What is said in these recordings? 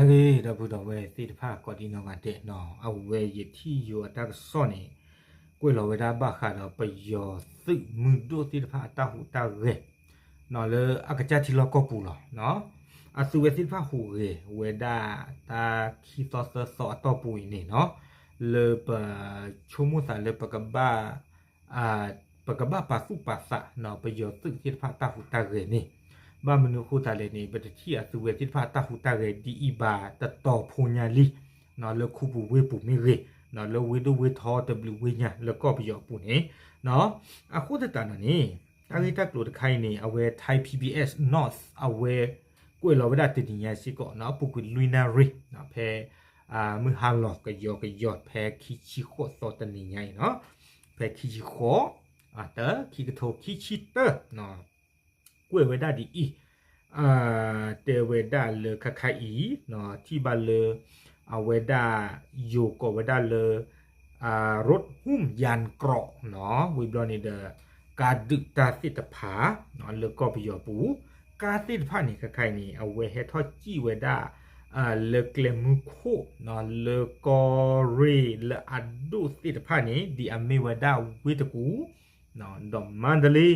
ဒီပုၢ်ဒီဝဲၢ်သ့ၣ်တဖၣ်ကိးဒံနီၢ်ဂၤဒဲးနီၤ, အဝဲယထံၣ်ယိၤအတၢ်ကစီၣ်န့ၣ် ကွဲးလီၤဝဲဒၣ်ဘၣ်ဃးဒီးပယီၤသုးမုၢ်ဒိၣ်သ့ၣ်တဖၣ်အတၢ်ဟူးတၢ်ဂဲၤ လၢအကစၢ်ထံလီၢ်ကီၢ်ပူၤလီၤ. အသုးဝဲသ့ၣ်တဖၣ်ဟူးဂဲၤဝဲဒၣ်တၢ်ခံသီသၢသီအတီၢ်ပူၤအံၤန့ၣ်နီၤ, လၢပဆိကမိၣ်သးလၢပကဘၣ် ပကဘၣ်ပာ်သူၣ်ပာ်သးနီၤ ပယီၤသုးသ့ၣ်တဖၣ်အတၢ်ဟူးတၢ်ဂဲၤန့ၣ်, ဘၣ်မနုၤအဃိသတးလဲၣ်န့ၣ် ပတထံၣ်အသုးဝဲသ့ၣ်တဖၣ်အတၢ်ဟူးတၢ်ဂဲၤဒ်အံၤဘၣ်တတီၤဖိညါလံ, လၢခူပူၤဝ့ၢ်ပူၤမ့ၢ်ဂ့ၤ, လၢဝ့ၢ်ဒိၣ်ဝ့ၢ်ထီတဘျုးဝ့ၢ်ညါလၢကီၢ်ပယီၤအပူၤန့ၣ်, အဃိသတးဒီးန့ၣ် တၢ်ဂ့ၢ်တၢ်ကျိၤတခါအံၤန့ၣ် အဝဲ Thai PBS North အဝဲ ကွဲးလီၤဝဲဒၣ်တနံၤညါစ့ၢ်ကီးနီၤ အပူၤကွံာ်လွံၢ်နၣ်ရံၣ် ဖဲ မုၢ်ဟါလီၤကယီကယီ ဖဲခံဆံဃိးသီတနံၤညါအံၤနီၤ, ဖဲခံဆံဃိး တၢ ခံကထိခံဆံတၢ ကွဲးဝဲဒၣ်ဒ်အံၤ, တဲဝဲဒၣ်လၢခါခါအံၤ ထံၣ်ဘၣ်လၢ အဝဲဒၣ် ယိၤကိးဝဲဒၣ်လၢ ရူတ်ႉဟုမ်ႇယၢၼ်ကြိးနီၤ ဝံၤဘျီန့ၣ်ဒီး ကါဒုးတၢ်သ့ၣ်တဖၣ် လၢကီၢ်ပယီၤပူၤ, ကါသ့ၣ်တဖၣ်န့ၣ် ခါခါအံၤန့ၣ် အဝဲဟဲထီၣ်စံၣ်ဝဲဒၣ် လၢကျဲမုၢ်ခိၣ် လၢကီၢ်ရ့ၣ်လၢအဒိၣ်သ့ၣ်တဖၣ်န့ၣ် ဒ်အမ့ၢ်ဝဲဒၣ်ဝ့ၢ်တကူၣ် ဒီးမါဒလ့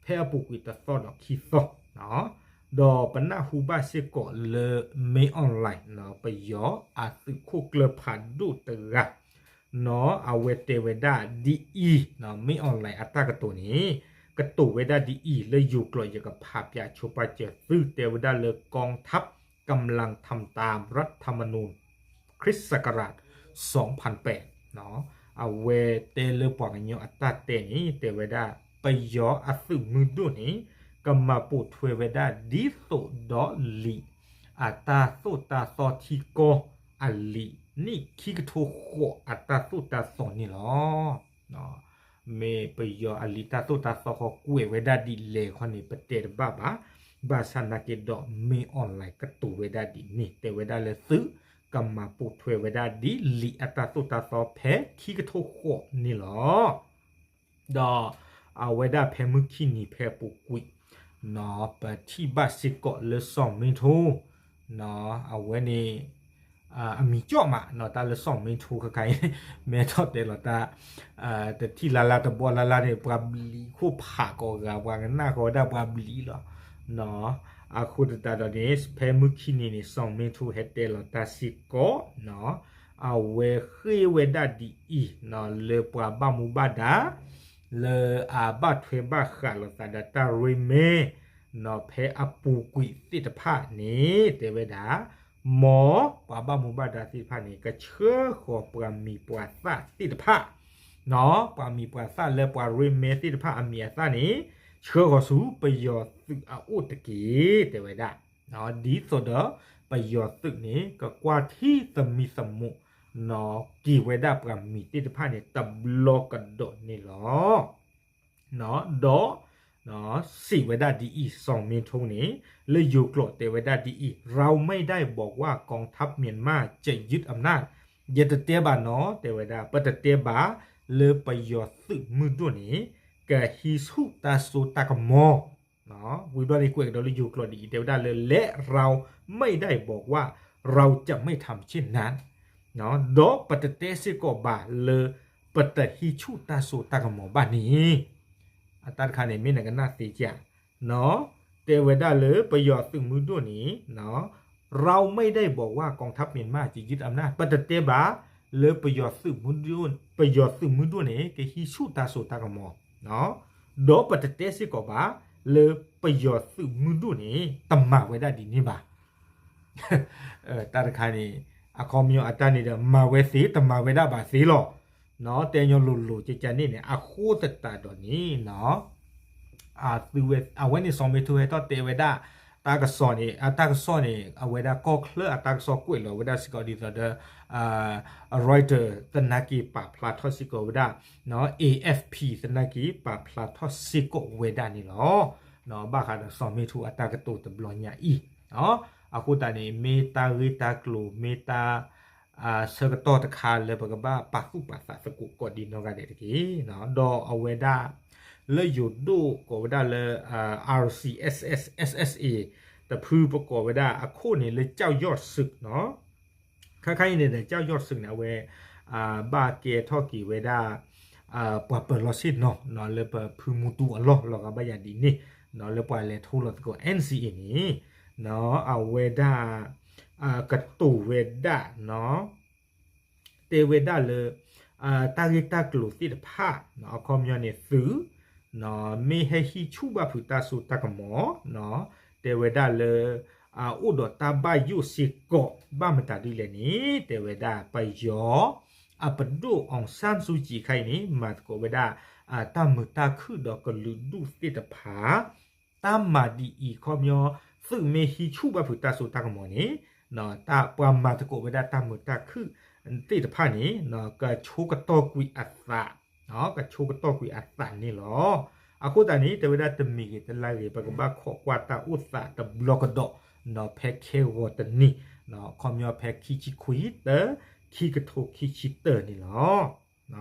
ဖဲအပူၤကွံာ်တသီဒီးခံသီ ဒီးပနၢ်ဟူဘၣ်စ့ၢ်ကီးလၢ မင်းအောင်လှိုင် ပယီၤအသုးခိၣ်ကျၢၢ်ဖးဒိၣ်တဂၤ နီၤ အဝဲတဲဝဲဒၣ်ဒ်အံၤ, မင်းအောင်လှိုင် အတၢ်ကတိၤန့ၣ် ကတိၤဝဲဒၣ်ဒ်အံၤ လၢယိၤကျိာ်ယကဖးပၠးဆိပာ်စၢၤသု တဲဝဲဒၣ်လၢ กองทัพกำลังทำตามรัฐธรรมนูญ คริสต์ศักราช สองพันแปด အဝဲတဲလၢပှၤကညီအတၢ်တဲန့ၣ် တဲဝဲဒၣ် ပယီၤအသုးမုၢ်ဒိၣ်န့ၣ် ကမၤပိာ်ထွဲဝဲဒၣ်ဒ်သိးဒီးလံာ် အတၢ်သိၣ်တၢ်သီထံကီၢ်အလံာ် နံၣ်ခံကထိဃိးအတၢ်သိၣ်တၢ်သီန့ၣ်လီၤ. မ့ၢ်ပယီၤအလံာ်တၢ်သိၣ်တၢ်သီဃီကွဲးဝဲဒၣ်ဒ်လဲၣ်ခီန့ၣ် ပတဲတဘၣ်ဘၣ်, ဘၣ်ဆၣ်နာ်က့ဒီး မင်းအောင်လှိုင် ကတိၤဝဲဒၣ်ဒ်န့ၣ် တဲဝဲဒၣ်လၢသုး ကမၤပိာ်ထွဲဝဲဒၣ်ဒ်လံာ်အတၢ်သိၣ်တၢ်သီဖဲခံကထိဃိးန့ၣ်လီၤ. ဒီးအဝဲဒၣ်ဖဲမုၢ်ခံနံၤဖဲအပူၤကွံာ် ပထံၣ်ဘၣ်စ့ၢ်ကီးလၢစီၤမ့ထိ အဝဲန့ၣ် အမံၤကၠီၣ်မး တၢ်လၢစီၤမ့ထိခါခါအံၤ မ့ၢ်ထီၣ်တဲလီၤတၢ် တထံၣ်လါလါတဘီလါလါန့ၣ် ပှၤဘျံးခိၣ်ဖးကိးဂၤ ပှၤကနၣ်ဃီဝဲဒၣ်ပှၤဘျံးလီၤ. အဃိသတးဒီးန့ၣ် ဖဲမုၢ်ခံနံၤန့ၣ် စီၤမ့ထိဟဲတဲလီၤတၢ်စ့ၢ်ကီး အဝဲဃ့ၢ်ဝဲဒၣ်ဒ်အံၤ လၢပှၤဘၣ်မူဘၣ်ဒါ လၢအဘၣ်ထွဲဘၣ်ဃးလိာ်သးဒီးတၢ်ရ့မဲ ဖဲအပူၤကွံာ်သ့ၣ်တဖၣ်န့ၣ် တဲဝဲဒၣ် မ်ပှၤဘၣ်မူဘၣ်ဒါသ့ၣ်တဖၣ်န့ၣ် ကဆှၢဃီၤပှၤမံၤပှၤသၣ်သ့ၣ်တဖၣ် ပှၤမံၤပှၤသၣ်လၢပှၤရ့မဲသ့ၣ်တဖၣ်အမံၤအသၣ်န့ၣ် ဆှၢဃီၤဆူပယီၤသုးအအိၣ်တက့ၢ် တဲဝဲဒၣ်. ဒ်သိးဒီးပယီၤသုးန့ၣ် ကကွၢ်ထံသမံသမိး က့ၤဝဲဒၣ်ပှၤမံၤသ့ၣ်တဖၣ်န့ၣ် တဘျီကဒီးန့ၣ်လီၤ. ဒီး စံးဝဲဒၣ်ဒ်အံၤ စီၤမ့ထိန့ၣ် လၢယိၤကျိာ်တဲဝဲဒၣ်ဒ်အံၤ เราไม่ได้บอกว่า กองทัพเมียนมา จะยึดอำนาจ ယတတဲဘၣ်နီၤ တဲဝဲဒၣ် ပတတဲဘၣ် လၢပယီၤသုးမုၢ်ဒိၣ်န့ၣ် ကဟံးဆူၣ်တၢ်စိတၢ်ကမီၤ ဝံၤဘျီန့ၣ်ကွဲးကဒီးလၢယိၤကျိာ်ဒ်အံၤ တဲဝဲဒၣ်လၢ และเราไม่ได้บอกว่า เราจะไม่ทำเช่นนั้น ဒီးပတတဲစ့ၢ်ကီးဘၣ်လၢပတဟံးဆူၣ်တၢ်စိတၢ်ကမီၤဘၣ်န့ၣ် အတၢ်တခါန့ၣ် မ့ၢ်နကနၣ်သ့ဧါ, တဲဝဲဒၣ်လၢပယီၤသုးမုၢ်ဒိၣ်န့ၣ် เราไม่ได้บอกว่า กองทัพเมียนมา จะยึดอำนาจ ပတတဲဘၣ် လၢပယီၤသုးမုၢ်ဒိၣ် ပယီၤသုးမုၢ်ဒိၣ်န့ၣ် ကဟံးဆူၣ်တၢ်စိတၢ်ကမီၤ ဒီးပတတဲစ့ၢ်ကီးဘၣ် လၢပယီၤသုးမုၢ်ဒိၣ်န့ၣ် တမၤဝဲဒၣ်ဒ်န့ၣ်ဘၣ် တၢ်တခါန့ၣ် အခီပညီအတၢ်န့ၣ်ဒီး မၤဝဲသ့ တမၤဝဲဒၣ်ဘၣ်သ့လီၤ. တဲညီလိၤလိၤကကန့ၣ်န့ၣ် အဃိသတးဒီးန့ၣ် အဝဲန့ၣ်စီၤမ့ထိဟဲထီၣ်တဲဝဲဒၣ် တၢ်ကစီၣ်န့ၣ် အတၢ်ကစီၣ်န့ၣ် အဝဲဒၣ်ကီၢ်ချၢအတၢ်ကစီၣ်ကွဲးလီၤဝဲဒၣ်စ့ၢ်ကီးဒ်သိးဒီး Reuters သနာ်က့ပာ်ဖျါထီၣ်စ့ၢ်ကီးဝဲဒၣ် AFP သနာ်က့ပာ်ဖျါထီၣ်စ့ၢ်ကီးဝဲဒၣ်န့ၣ်လီၤ. ဘၣ်ဃးဒီးစီၤမ့ထိအတၢ်ကတိၤတဘျီညါအံၤ အဃိသတးန့ၣ် မ့ၢ်တၢ်ဂ့ၢ်တၢ်ကျိၤ မ့ၢ်တၢ် ဆၢကတီၢ်တခါလၢပကဘၣ်ပာ်သူၣ်ပာ်သးသကိးကိးဒံးနီၢ်ဂၤဒဲးတက့ၢ်. ဒီးအဝဲဒၣ် လၢယိၤဒိၣ်ကိးဝဲဒၣ်လၢ RCSS/SSA တဖုပကိးဝဲဒၣ်အခိၣ်န့ၣ်လၢ ကၠီၣ်ယီၣ်စုးနီၤ. ခါခါအံၤန့ၣ်ဒီး ကၠီၣ်ယီၣ်စုးန့ၣ် အဝဲ ဘၣ်ကဲထီၣ်က့ၤဝဲဒၣ် ပှၤပၢၤလီၢ်ဆ့ၣ်နီၤ လၢပဖုမူတူအလီၢ်လီၤဂာ်ဘၣ်ယၤဒ်န့ၣ် လၢပှၤလဲၤထီၣ်လီၤသကိး N C A န့ၣ် အဝဲဒၣ် ကတိၤဝဲဒၣ် တဲဝဲဒၣ်လၢ တၢ်ဂ့ၢ်တၢ်ကျိၤသ့ၣ်တဖၣ် အခီပညီန့ၣ်သုး မ့ၢ်ဟဲဟံးဆူၣ်ဘၣ်ဖုးတၢ်စိတၢ်ကမီၤ တဲဝဲဒၣ်လၢ အိၣ်ဒီးတၢ်ဘၣ်ယိၣ်စ့ၢ်ကီး ဘၣ်မတၤဒ်လဲၣ်န့ၣ် တဲဝဲဒၣ်ပယီၤ အပဒိၣ် အောင်ဆန်းစုကြည် ခါအံၤန့ၣ် မၤသကိးဝဲဒၣ် တၢ်မုာ်တၢ်ခုၣ်ဒီးကလုာ်ဒူၣ်သ့ၣ်တဖၣ် တၢ်မၤဒ်အံၤ ခီပညီ သုးမ့ၢ်ဟံးဆူၣ်ဘၣ်ဖုးတၢ်စိတၢ်ကမီၤန့ၣ် ပှၤမၤသကိးဝဲဒၣ်တၢ်မုာ်တၢ်ခုၣ်သ့ၣ်တဖၣ်န့ၣ် ကဆိကတီၢ်ကွံာ်အသး ကဆိကတီၢ်ကွံာ်အသးန့ၣ်လီၤ. အဃိသတးန့ၣ် တဲဝဲဒၣ်တမံၤဂ့ၤတလါဂ့ၤ ပကဘၣ်ခိးကွၢ်တၢ်အိၣ်သးတဘျီကဒီး ဖဲခဲဂီၤတနံၤ ခီပညီဖဲခံဆံခွံ တၢ ခံကထိခံဆံတၢန့ၣ်လီၤ.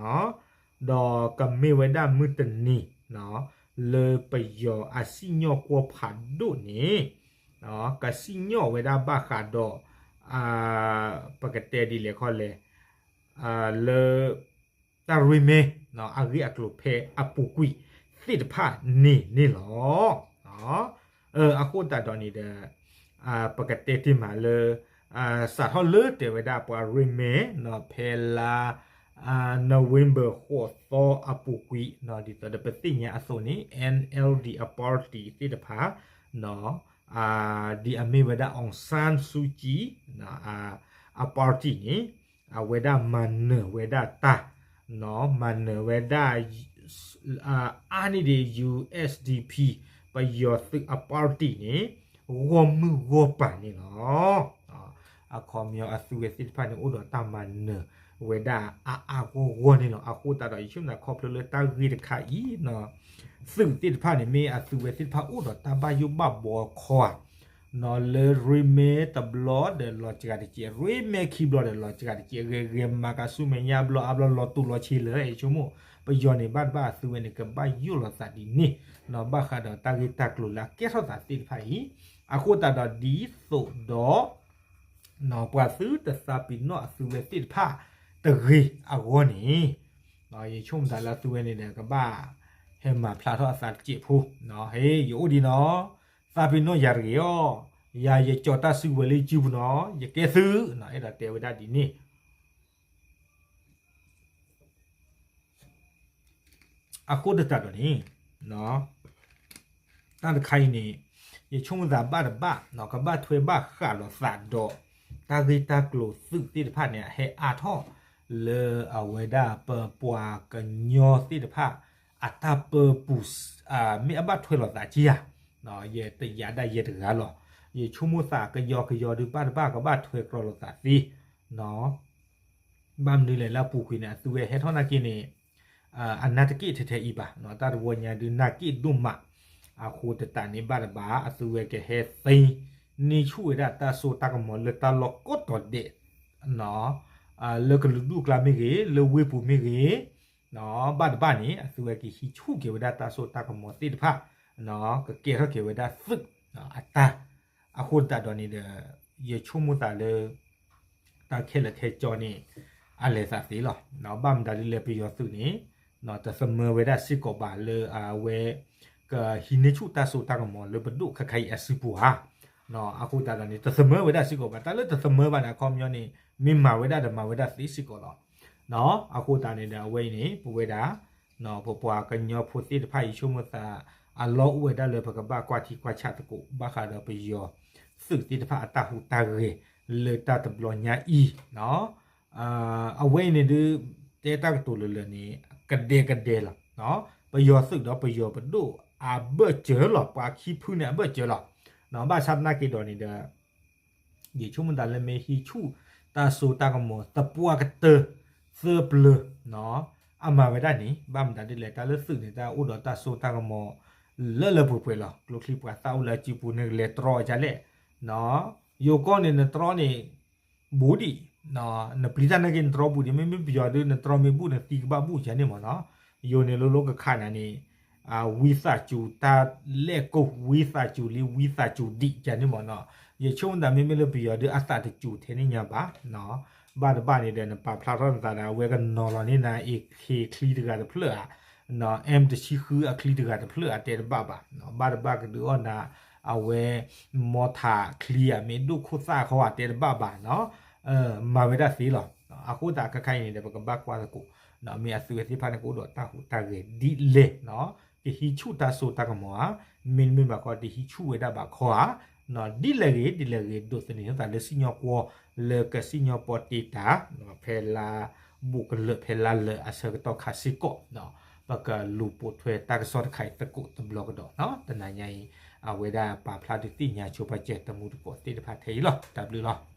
ဒီးကမ့ၢ်ဝဲဒၣ်မုၢ်တနံၤ လၢပယီၤအစံၣ်ညီၣ်ကွီၢ်ဖးဒိၣ်န့ၣ် ကစံၣ်ညီၣ်ဝဲဒၣ်ဘၣ်ဃးဒီး ပကတဲဒ်လဲၣ်ခီလဲၣ် လၢ တၢ်ရ့မဲ အဂ့ၢ်အကျိၤဖဲအပူၤကွံာ်သ့ၣ်တဖၣ်န့ၣ်န့ၣ်လီၤ. အဃိသတးဒီးန့ၣ်ဒီး ပကတဲတ့ၢ်မးလၢ စးထီၣ်လၢတဲဝဲဒၣ်ပှၤရ့မဲ ဖဲလါ November ဃိးသီအပူၤကွံာ် ဒ်သိးဒီးပသ့ၣ်ညါအသိးန့ၣ် N L D အ party သ့ၣ်တဖၣ် ဒ်အမ့ၢ်ဝဲဒၣ် အောင်ဆန်းစုကြည် အ party န့ၣ် အဝဲဒၣ်မၤနၢၤဝဲဒၣ်တၢ် မၤနၢၤဝဲဒၣ် အါန့ၢ်ဒံး U S D P ပယီၤသုးအ party န့ၣ် ဂီၢ်မုၢ်ဂီၢ်ပၤန့ၣ်လီၤ. အခီပညီအသုးဝဲသ့ၣ်တဖၣ်န့ၣ် အိၣ်ဒီးတၢ်မၤနၢၤဝဲဒၣ်အါအါဂီၢ်ဂီၢ်န့ၣ်လီၤ. အဃိသတးဒီးယဆိကမိၣ်သးခီဖျိလၢတၢ်ဂ့ၢ်တခါအံၤ သုးသ့ၣ်တဖၣ်န့ၣ် မ့ၢ်အသုးဝဲသ့ၣ်တဖၣ်အိၣ်ဒီးတၢ်ဘၣ်ယိၣ်ဘၣ်ဘှီခီဧါ လၢရ့မဲတဘျီဒီးလီၤစှၤတကဲး, ရ့မဲခံဘျီဒီးလီၤစှၤတကဲး, ဂဲၤဂဲၤမၤကဆူမဲာ်ညါဘျီအါဘျီလီၤတူာ်လီၤဆ့လၢာ် ယဆိကမိၣ် ပယီၤန့ၣ် ဘၣ်တဘၣ်အသုးဝဲန့ၣ် ကဘၣ်ယိၣ်လီၤသးဒ်န့ၣ် ဘၣ်ဃးဒီးတၢ်ဂ့ၢ်တၢ်ကျိၤလၢအကဲထီၣ်သးသ့ၣ်တဖၣ်အံၤ, အဃိသတးဒီးဒ်သိးဒီး ပှၤသုတသးပ့ၤနီၣ်အသုးဝဲသ့ၣ်တဖၣ်တဂ့ၤအဂီၢ်န့ၣ် ယဆိကမိၣ်သးလၢအသုးဝဲန့ၣ်ဒီး ကဘၣ်ဟဲမၤဖျါထီၣ်အသးတစဲးဖိ, ဟ့ၣ် ယအိၣ်ဒံးနီၤ, သးပ့ၤနီၣ်ယၤတဂ့ၤအီၤ, ယၤယကၠီၤတၢ်စုကဝဲၤလၢယစုပူၤနီၤ, ယကဲသုး, အဲၣ်ဒိးတဲဝဲဒၣ်ဒ်န့ၣ် အဃိသတးဒီးန့ၣ် တၢ်တခါအံၤန့ၣ် ယဆိကမိၣ်သးဘၣ်တဘၣ် ကဘၣ်ထွဲဘၣ်ဃးလိာ်သးဒီး တၢ်ဂ့ၢ်တၢ်ကျိၤသုးသ့ၣ်တဖၣ်န့ၣ် အဟဲအါထီၣ်လၢအဝဲဒၣ်ပပှၤကညီသ့ၣ်တဖၣ် အတၢ်ပၢပူၤ မ့ၢ်အဘၣ်ထွဲလိာ်သးက့ဧါ, ယတယာ်ဒၣ်ယဲတဂၤလီၤ. ယဆိကမိၣ်သးကယီကယီဒုး ဘၣ်တဘၣ်ကဘၣ်ထွဲကြီလိာ်သးသ့ ဘၣ်မနုၤလဲၣ်လၢအပူၤကွံာ်န့ၣ် အသုးဝဲဟဲထီၣ်နာ်က့န့ၣ် အနၢ်တက့ၣ်ထဲထဲအံၤဘၣ်, တၢ်တဝီညါဒုးနၢ်က့ၣ်ဒိၣ်မး, အဃိသတးန့ၣ် ဘၣ်တဘၣ် အသုးဝဲကဟဲသ့န့ၢ်ဆူၣ်ဝဲဒၣ်တၢ်စိတၢ်ကမီၤလၢတၢ်လီၢ်ကိးတီၤဒဲး, လၢကလုာ်ဒူၣ်ကျါမ့ၢ်ဂ့ၤ, လၢဝ့ၢ်ပူၤမ့ၢ်ဂ့ၤ, ဘၣ်တဘၣ်န့ၣ် အသုးဝဲကဟံးဆူၣ်က့ၤဝဲဒၣ်တၢ်စိတၢ်ကမီၤသ့ၣ်တဖၣ်, ကကဲထီၣ်က့ၤဝဲဒၣ်သုးအတၢ်, အဃိသတးဒီးန့ၣ်ဒီး ယဆိကမိၣ်သးလၢ တၢ်ခဲလၢာ်ခဲဆ့န့ၣ် အလဲၤသးသ့လီၤ. ဘၣ်မတၤဒ်လဲၣ် ပယီၤသုးန့ၣ် တသမၢဝဲဒၣ်စ့ၢ်ကီးဘၣ်လၢအဝဲ ကဟံးန့ၢ်ဆူၣ်တၢ်စိတၢ်ကမီၤလၢပဒိၣ်ခဲခါအံၤအစုပူၤဧါ. အဃိသတးဒီးန့ၣ် တသမၢဝဲဒၣ်စ့ၢ်ကီးဘၣ်, တၢ်လၢတသမၢဘၣ်န့ၣ် အခီပညီန့ၣ် မ့ၢ်မၤဝဲဒၣ်ဒီးမၤဝဲဒၣ်သ့စ့ၢ်ကီးလီၤ. အဃိသတးန့ၣ်ဒီး အဝဲအံၤန့ၣ် ပဝဲဒၣ် ပပှၤကညီဖိသ့ၣ်တဖၣ်အံၤ ဆိကမိၣ်သး အလီၢ်အိၣ်ဝဲဒၣ်လၢပကဘၣ်ကွၢ်ထံကွၢ်ဆးသကိး ဘၣ်ဃးဒီးပယီၤသုးသ့ၣ်တဖၣ်အတၢ်ဟူးတၢ်ဂဲၤလၢတၢ်တဘျီညါအံၤ, အဝဲအံၤန့ၣ်ဒုး တဲတၢ်ကတိၤလၢလၢာ်န့ၣ် ကဒဲကဒဲလီၤ. ပယီၤသုးဒီးပယီၤပဒိၣ်အဘၢၣ်စၢၤလီၤ, ပှၤခံဖုန့ၣ်အဘၢၣ်စၢၤလီၤ. ဘၣ်ဆၣ်သနာ်က့ဒီးန့ၣ်ဒီး ယဆိကမိၣ်သးလၢမ့ၢ်ဟံးဆူၣ်တၢ်စိတၢ်ကမီၤသပှၢ်ကတၢၢ်သၢပျၢၤ အမၤဝဲဒၣ်န့ၣ် ဘၣ်မတၤဒ်လဲၣ် တၢ်လၢသုးန့ၣ် တၢ်အိၣ်ဒီးတၢ်စိတၢ်ကမီၤလၢလၢပှဲၤပှဲၤလီၤ. ကျိချံပှၤသၣ်အိၣ်လၢအစုပူၤ နကလဲၤတြီအီၤဒ်လဲၣ်, ယိၤကီၢ်န့ၣ် နတြီန့ၣ် ဘူးဒံး, နပျံၤတၢ်နာ်က့ နတြီဘူးဒံး, မ့မ့ၢ်ပယီၤဒုး နတြီမ့ၢ်ဘူး နသံကဘၣ်ဘူးယၤန့ၣ်မ့ၢ်နီၤ. ယိၤန့ၣ် လိၤလိၤကခးနၤန့ၣ် ဝံသးစူၤတၢ်လဲၣ်ကိၢ် ဝံသးစူၤလံ ဝံသးစူၤဒံး ကန့ၣ်မ့ၢ်နီၤ. ယဆိကမိၣ်သးမ့မ့ၢ်လၢပယီၤဒီးအသးတစူၤထဲန့ၣ်ညါဘၣ်နီၤ. ဘၣ်တဘၣ်န့ၣ်ဒီး နပာ်ဖျါထီၣ်နသးဒီး အဝဲကနီၤလီၤန့ၢ်နၤ AK ချံတဂၤတဖျၢၣ်ဧါ, M တဆံဃုအချံတဂၤတဖျၢၣ်ဧါ တဲတဘၣ်ဘၣ်. ဘၣ်တဘၣ်ကဒုးအီၣ်နၤ အဝဲ မီထးချံဧါ မ့ၢ်ဒိၣ်ခိၣ်သၣ်ခီဧါ တဲတဘၣ်ဘၣ်နီၤ. မၤဝဲဒၣ်သ့လီၤ. အဃိသတးခဲခါအံၤန့ၣ်ဒီး ပကဘၣ်ကွၢ်သကိး မ့ၢ်အသုဝဲသ့ၣ်တဖၣ်န့ၣ် ကအိၣ်ဒီးတၢ်ဟူးတၢ်ဂဲၤဒ်လဲၣ်, ကဟံးဆူၣ်တၢ်စိတၢ်ကမီၤဧါ, မ့တမ့ၢ်ဘၣ်ခီ တဟံးဆူၣ်ဝဲဒၣ်ဘၣ်ခီဧါ, ဒ်လဲၣ်ဂ့ၤ ဒ်လဲၣ်ဂ့ၤ ဒိးသန့ၤထီၣ်သးလၢစံၣ်ညီၣ်ကွီၢ် လၢကစံၣ်ညီၣ်ပီတ့တၢ် ဖဲလါဘူးကလၢာ် ဖဲလါလၢာ်အဆၢကတီၢ်ခါစ့ၢ်ကီး ပကလူၤပိာ်ထွဲတၢ်ကစီၣ်တခါအံၤသကိးတဘျီကဒီးနီၤ. တနၤညါအံၤ အဝဲဒၣ်ပာ်ဖျါဒုးသ့ၣ်ညါဆိပာ်စၢၤတမူတကိးသ့ၣ်တဖၣ်ထဲအံၤလီၤ. တၢ်ဘျုးလီၤ.